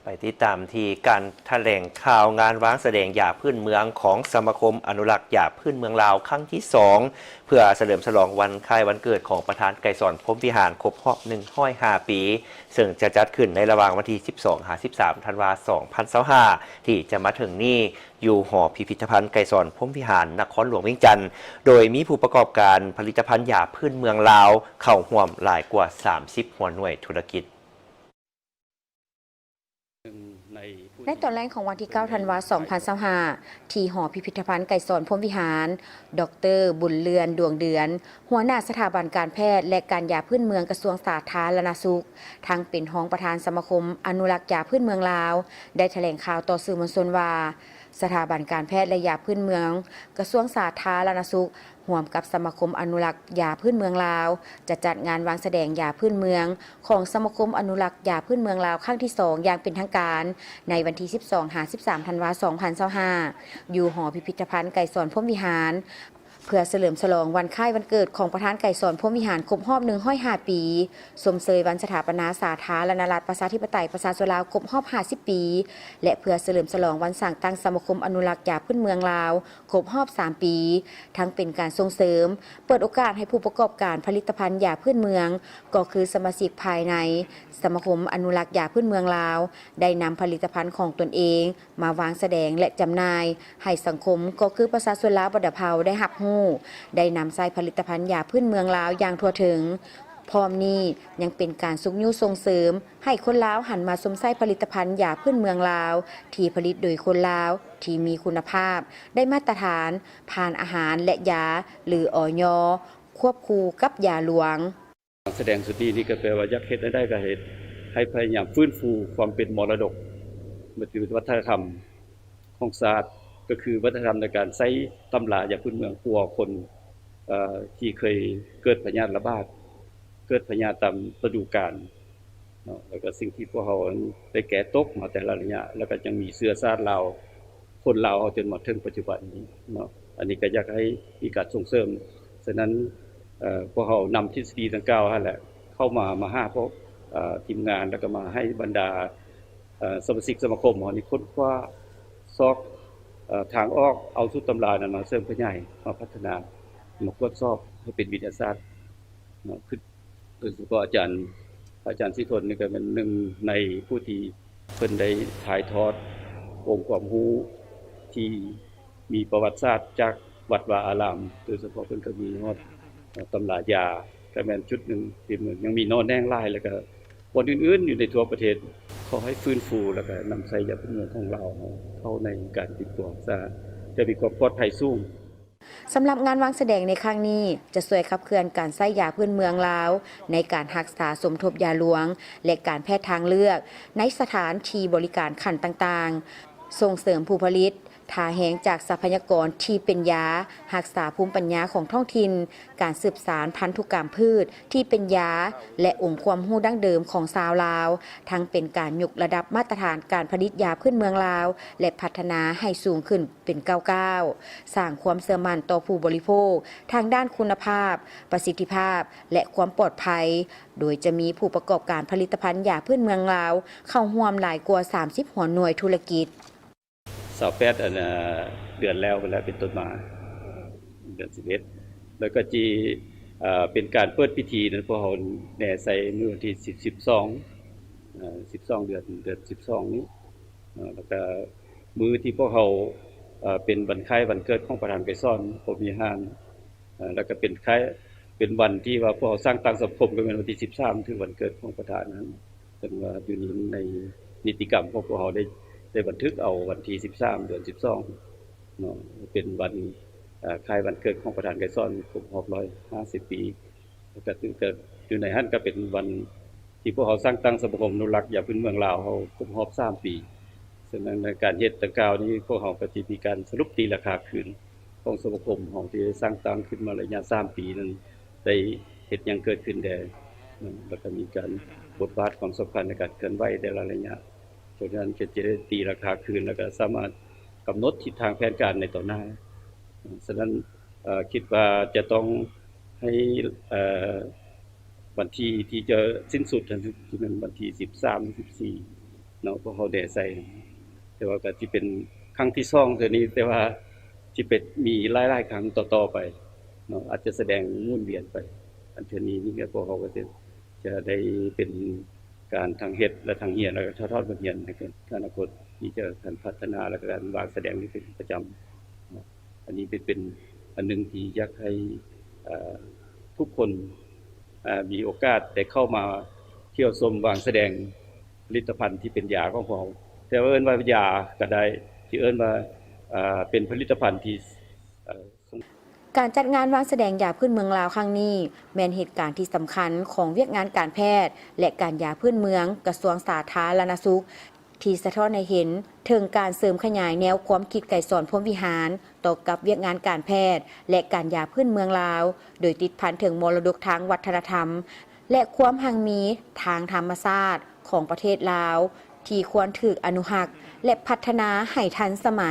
ໄປຕິດຕາມທີ່ການຖະແຫຼງຂ່າວງານວາງສະແດງຢາພື້ນເມືອງຂອງສະມາຄົມອະນຸລັກຢາພື້ນເມືອງລາວຄັ້ງທີສອງ ເພື່ອສະເຫຼີມສະຫຼອງວັນຄ້າຍວັນເກີດຂອງປະທານໄກສອນ ພົມວິຫານ ຄົບຮອບໜຶ່ງຮ້ອຍຫ້າປີ ເຊິ່ງຈະຈັດຂຶ້ນໃນລະຫວ່າງວັນທີສິບສອງຫາສິບສາມທັນວາ ສອງພັນຊາວຫ້າ ທີ່ຈະມາເຖິງນີ້ ຢູ່ຫໍພິພິທະພັນໄກສອນ ພົມວິຫານ ນະຄອນຫຼວງວຽງຈັນ ໂດຍມີຜູ້ປະກອບການຜະລິດຕະພັນຢາພື້ນເມືອງລາວເຂົ້າຮ່ວມຫຼາຍກວ່າສາມສິບຫົວໜ່ວຍທຸລະກິດ. ໃນຕອນແລງຂອງວັນທີເກົ້າທັນວາ ສອງພັນຊາວຫ້າ ທີ່ຫໍພິພິທະພັນໄກສອນ ພົມວິຫານ ດອກເຕີ ບຸນເລື່ອນ ດວງເດືອນ ຫົວໜ້າສະຖາບັນການແພດ ແລະ ການຢາພື້ນເມືອງ ກະຊວງສາທາລະນະສຸກ ທັງເປັນຮອງປະທານສະມາຄົມອະນຸລັກຢາພື້ນເມືອງລາວ ໄດ້ຖະແຫຼງຂ່າວຕໍ່ສື່ມວນຊົນວ່າ ສະຖາບັນການແພດ ແລະ ຢາພື້ນເມືອງ ກະຊວງສາທາລະນະສຸກ ຮ່ວມກັບສະມາຄົມອະນຸລັກຢາພື້ນເມືອງລາວ ຈະຈັດງານວາງສະແດງຢາພື້ນເມືອງ ຂອງສະມາຄົມອະນຸລັກຢາພື້ນເມືອງລາວຄັ້ງທີສອງ ຢ່າງເປັນທາງການ ໃນວັນທີສິບສອງຫາສິບສາມທັນວາ ສອງພັນຊາວຫ້າ ຢູ່ຫໍພິພິທະພັນໄກສອນ ພົມວິຫານ ເພື່ອສະເຫຼີມສະຫຼອງວັນຄ້າຍວັນເກີດຂອງປະທານໄກສອນ ພົມວິຫານ ຄົບຮອບໜຶ່ງຮ້ອຍຫ້າປີ, ຊົມເຊີຍວັນສະຖາປະນາສາທາລະນະລັດ ປະຊາທິປະໄຕ ປະຊາຊົນລາວ ຄົບຮອບຫ້າສິບປີ ແລະ ເພື່ອສະເຫຼີມສະຫຼອງວັນສ້າງຕັ້ງສະມາຄົມອະນຸລັກຢາພື້ນເມືອງລາວ ຄົບຮອບສາມປີ, ທັງເປັນການສົ່ງເສີມ, ເປີດໂອກາດໃຫ້ຜູ້ປະກອບການຜະລິດຕະພັນຢາພື້ນເມືອງ ກໍຄືສະມາຊິກພາຍໃນສະມາຄົມອະນຸລັກຢາພື້ນເມືອງລາວ ໄດ້ນຳຜະລິດຕະພັນຂອງຕົນເອງ ມາວາງສະແດງ ແລະ ຈຳໜ່າຍໃຫ້ສັງຄົມ ກໍຄືປະຊາຊົນລາວບັນດາເຜົ່າໄດ້ຮັບຮູ້, ໄດ້ນຳໃຊ້ຜະລິດຕະພັນຢາພື້ນເມືອງລາວຢ່າງທົ່ວເຖິງ. ພ້ອມນີ້ຍັງເປັນການຊຸກຍູ້ສົ່ງເສີມໃຫ້ຄົນລາວຫັນມາຊົມໃຊ້ຜະລິດຕະພັນຢາພື້ນເມືອງລາວ ທີ່ຜະລິດໂດຍຄົນລາວ ທີ່ມີຄຸນນະພາບ, ໄດ້ມາດຕະຖານ, ຜ່ານອາຫານ ແລະ ຢາ ຫຼື ອຢ ຄວບຄູ່ກັບຢາຫຼວງ. ການສະແດງຊຸດນີ້ນີ້ກໍແປວ່າຢາກເຮັດແນວໃດກໍເຮັດ ໃຫ້ພະຍາຍາມຟື້ນຟູຄວາມເປັນມໍລະດົກ ແລະ ວັດທະນະທຳຂອງຊາດ ກໍຄືວັດທະນະທຳໃນການໃຊ້ຕຳລາຢາພື້ນເມືອງ ປົວຄົນ ເອີ ທີ່ເຄີຍເກີດພະຍາດລະບາດ ເກີດພະຍາດຕາມລະດູການເນາະ ແລ້ວກໍສິ່ງທີ່ພວກເຮົາໄດ້ແກະຕົກມາແຕ່ລະໄລຍະ ແລ້ວກໍຍັງມີເຊື້ອຊາດລາວ ຄົນລາວເຮົາຈົນມາເຖິງປັດຈຸບັນນີ້ເນາະ ອັນນີ້ກໍຢາກໃຫ້ມີການສົ່ງເສີມ. ສະນັ້ນ ເອີ ພວກເຮົານຳທິດສະດີດັ່ງກ່າວຫັ້ນແຫຼະ ເຂົ້າມາ ມາຫາພວກ ເອີ ທີມງານ ແລ້ວກໍມາໃຫ້ບັນດາ ເອີ ສະມາຊິກສະມາຄົມເຮົານີ້ຄົ້ນຄວ້າຊອກ ເອີ ທາງອອກ ເອົາສູດຕຳລານັ້ນມາເສີມຂະຫຍາຍ ມາພັດທະນາ ມາກວດສອບໃຫ້ເປັນວິທະຍາສາດເນາະ ຄື ໂດຍສະເພາະອາຈານ ອາຈານສີທົນນີ້ກໍແມ່ນໜຶ່ງໃນຜູ້ທີ່ເພິ່ນໄດ້ຖ່າຍທອດອົງຄວາມຮູ້ທີ່ມີປະຫວັດສາດຈາກວັດວາອາຣາມ ໂດຍສະເພາະເພິ່ນກໍມີຮອດ ເອີ ຕຳລາຢາ ກໍແມ່ນຈຸດໜຶ່ງທີ່ເໝືອນຍັງມີໜໍ່ແໜງຫຼາຍ ແລ້ວກໍບ່ອນອື່ນໆຢູ່ໃນທົ່ວປະເທດ ຂໍໃຫ້ຟື້ນຟູ ແລ້ວກໍນຳໃຊ້ຢາພື້ນເມືອງຂອງລາວເຮົາເຂົ້າໃນການປິ່ນປົວຮັກສາ ຈະມີຄວາມປອດໄພສູງ. ສຳລັບງານວາງສະແດງໃນຄັ້ງນີ້ ຈະຊ່ວຍຂັບເຄື່ອນການໃຊ້ຢາພື້ນເມືອງລາວ ໃນການຮັກສາສົມທົບຢາຫຼວງ ແລະ ການແພດທາງເລືອກ ໃນສະຖານທີ່ບໍລິການຂັ້ນຕ່າງໆ, ສົ່ງເສີມຜູ້ຜະລິດ, ທ່າແຮງຈາກຊັບພະຍາກອນທີ່ເປັນຢາ, ຮັກສາພູມປັນຍາຂອງທ້ອງຖິ່ນ, ການສືບສານພັນທຸກຳພືດທີ່ເປັນຢາ ແລະ ອົງຄວາມຮູ້ດັ້ງເດີມຂອງຊາວລາວ, ທັງເປັນການຍົກລະດັບມາດຕະຖານການຜະລິດຢາພື້ນເມືອງລາວ ແລະ ພັດທະນາໃຫ້ສູງຂຶ້ນເປັນກ້າວໆ, ສ້າງຄວາມເຊື່ອໝັ້ນຕໍ່ຜູ້ບໍລິໂພກທາງດ້ານຄຸນນະພາບ, ປະສິດທິພາບ ແລະ ຄວາມປອດໄພ, ໂດຍຈະມີຜູ້ປະກອບການຜະລິດຕະພັນຢາພື້ນເມືອງລາວເຂົ້າຮ່ວມຫຼາຍກວ່າສາມສິບຫົວໜ່ວຍທຸລະກິດ. ຊາວແປດ ອັນ ເດືອນແລ້ວ ແລ້ວເປັນຕົ້ນມາ ເດືອນສິບເອັດ ແລ້ວກໍຊິ ເປັນການເປີດພິທີນັ້ນ ພວກເຮົາແນໃສ່ມື້ວັນທີສິບ ສິບສອງ ເອີ ສິບສອງ ເດືອນ ເດືອນສິບສອງນີ້ ເນາະ ແລ້ວກໍມື້ທີ່ພວກເຮົາ ເອີ ເປັນວັນຄ້າຍວັນເກີດຂອງປະທານໄກສອນ ພົມວິຫານ ເອີ ແລ້ວກໍເປັນຄ້າຍ ເປັນວັນທີ່ວ່າພວກເຮົາສ້າງຕັ້ງສະມາຄົມ ກໍແມ່ນວັນທີສິບສາມ ຖືກວັນເກີດຂອງປະທານນັ້ນ ເຊິ່ງວ່າຢູ່ໃນ ໃນນິຕິກຳຂອງພວກເຮົາໄດ້ ໄດ້ບັນທຶກເອົາວັນທີສິບສາມ ເດືອນສິບສອງເນາະ ເປັນວັນ ເອີ ຄ້າຍວັນເກີດຂອງປະທານໄກສອນ ຄົບຮອບຮ້ອຍຫ້າສິບປີ ແລ້ວກໍຖືກ ກໍຢູ່ໃນຫັ້ນກໍເປັນວັນທີ່ພວກເຮົາສ້າງຕັ້ງສະມາຄົມອະນຸລັກຢາພື້ນເມືອງລາວເຮົາຄົບຮອບສາມປີ. ສະນັ້ນໃນການເຮັດດັ່ງກ່າວນີ້ ພວກເຮົາກໍຈະມີການສະຫຼຸບຕີລາຄາຄືນຂອງສະມາຄົມເຮົາທີ່ໄດ້ສ້າງຕັ້ງຂຶ້ນມາໄລຍະສາມປີນັ້ນ ໄດ້ເຮັດຫຍັງເກີດຂຶ້ນແດ່ ແລ້ວກໍມີການ ບົດບາດຄວາມສຳຄັນໃນການເຄື່ອນໄຫວແຕ່ລະໄລຍະ. ເພາະສະນັ້ນກໍຈະໄດ້ຕີລາຄາຄືນ ແລ້ວກໍສາມາດກຳນົດທິດທາງແຜນການໃນຕໍ່ໜ້າ. ສະນັ້ນ ເອີ ຄິດວ່າຈະຕ້ອງໃຫ້ ເອີ ວັນທີທີ່ຈະສິ້ນສຸດນັ້ນ ຄືແມ່ນວັນທີສິບສາມ ສິບສີ່ ເນາະ ພວກເຮົາແດ່ໃສ່ ແຕ່ວ່າກໍຊິເປັນຄັ້ງທີສອງເທື່ອນີ້ ແຕ່ວ່າຊິເປັນ ມີຫຼາຍໆຄັ້ງຕໍ່ໆໄປເນາະ ອາດຈະສະແດງໝູນວຽນໄປ. ອັນເທື່ອນີ້ນີ້ກໍພວກເຮົາກໍຈະ ຈະໄດ້ເປັນການທັງເຮັດ ແລະ ທັງຮຽນ ແລະ ກໍຖ່າຍທອດບົດຮຽນໃຫ້ກັບອະນາຄົດ ທີ່ຈະການພັດທະນາ ແລະ ການວາງສະແດງນີ້ເປັນປະຈຳເນາະ. ອັນນີ້ເປັນ ເປັນອັນໜຶ່ງທີ່ຢາກໃຫ້ ເອີ ທຸກຄົນ ເອີ ມີໂອກາດໄດ້ເຂົ້າມາທ່ຽວຊົມວາງສະແດງຜະລິດຕະພັນທີ່ເປັນຢາຂອງພວກເຮົາ ແຕ່ວ່າເອີ້ນວ່າຢາກໍໄດ້ ຊິເອີ້ນວ່າ ເອີ ເປັນຜະລິດຕະພັນທີ່ ເອີ ການຈັດງານວາງສະແດງຢາພື້ນເມືອງລາວຄັ້ງນີ້ ແມ່ນເຫດການທີ່ສຳຄັນຂອງວຽກງານການແພດ ແລະ ການຢາພື້ນເມືອງ ກະຊວງສາທາລະນະສຸກ ທີ່ສະທ້ອນໃຫ້ເຫັນເຖິງການເສີມຂະຫຍາຍແນວຄວາມຄິດໄກສອນພົມວິຫານ ຕໍ່ກັບວຽກງານການແພດ ແລະ ການຢາພື້ນເມືອງລາວ ໂດຍຕິດພັນເຖິງມໍລະດົກທາງວັດທະນະທຳ ແລະ ຄວາມຮັ່ງມີທາງທຳມະຊາດຂອງປະເທດລາວ ທີ່ຄວນຖືກອະນຸຮັກ ແລະ ພັດທະນາໃຫ້ທັນສະໄໝ.